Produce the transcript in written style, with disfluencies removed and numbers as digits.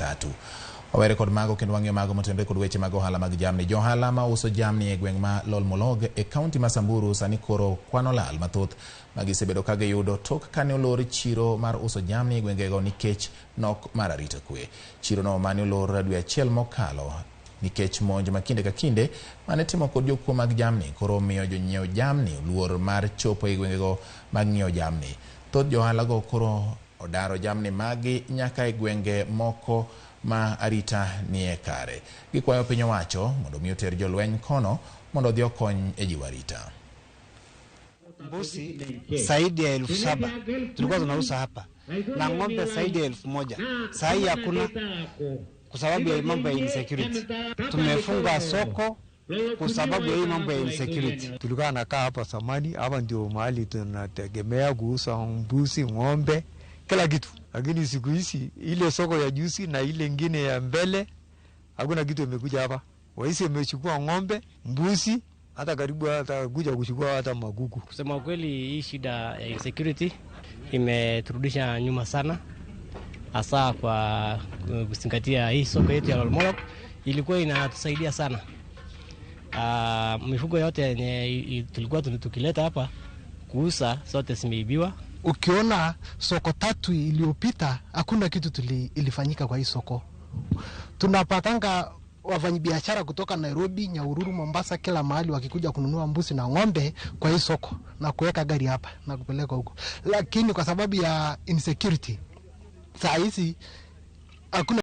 13. Wawere kod mago kendo wang'iyo mago motenore kod weche mag ohala mag jamni. Johala ma uso jamni e gweng' ma Lolmolog e kaunti ma Samburu sani koro kwano lal mathoth ma gisebedo ka giyudo tok kane olor chiro mar uso jamni e gwengego nikech nok mar arita kwe. Chirono mane olor dwe achiel mokalo nikech monj ma kinde ka kinde mane timo kod jokuo mag jamni koro miyo jonyiew jamni luor mar chopo e gwengego mag ng'iewo jamni. Thoth johala go koro odaro jamni magi nyaka e gwenge moko ma arita nie kare. Gikwayo piny owacho mondo mi oter jolweny kono mondo odhi okony e jiwo arita. Mbuzi zaidi ya 7,000 tulikuwa tunauza hapa na ng'ombe zaidi ya 1,000. Saa hii hakuna kwa sababu ya mambo ya insecurity. Tumefunga soko kwa sababu ya hii mambo ya insecurity. Tulikuwa nakaa hapa zamani, hapa ndio mahali tunategemea kuuza mbuzi, ng'ombe, kila kitu, lakini siku hizi ile soko ya juzi na ile ingine ya mbele hakuna kitu imekuja hapa. Waizi imechukua ng'ombe, mbuzi, hata karibu hata kuja kuchukua hata makuku. Kusema kweli, hii shida ya insecurity imeturudisha nyuma sana, hasa kwa kuzingatia hii soko yetu ya Lolmolok ilikuwa inatusaidia sana. Mifugo yote yenye tulikuwa tukileta hapa kuuza zote zimeibiwa. Ukiona soko tatu iliyopita hakuna kitu ilifanyika kwa hii soko. Tunapatanga wafanyabiashara kutoka Nairobi, Nyahururu, Mombasa, kila mahali wakikuja kununua mbuzi na ng'ombe kwa hii soko na kuweka gari hapa na kupeleka huko, lakini kwa sababu ya insecurity saa hizi hakuna.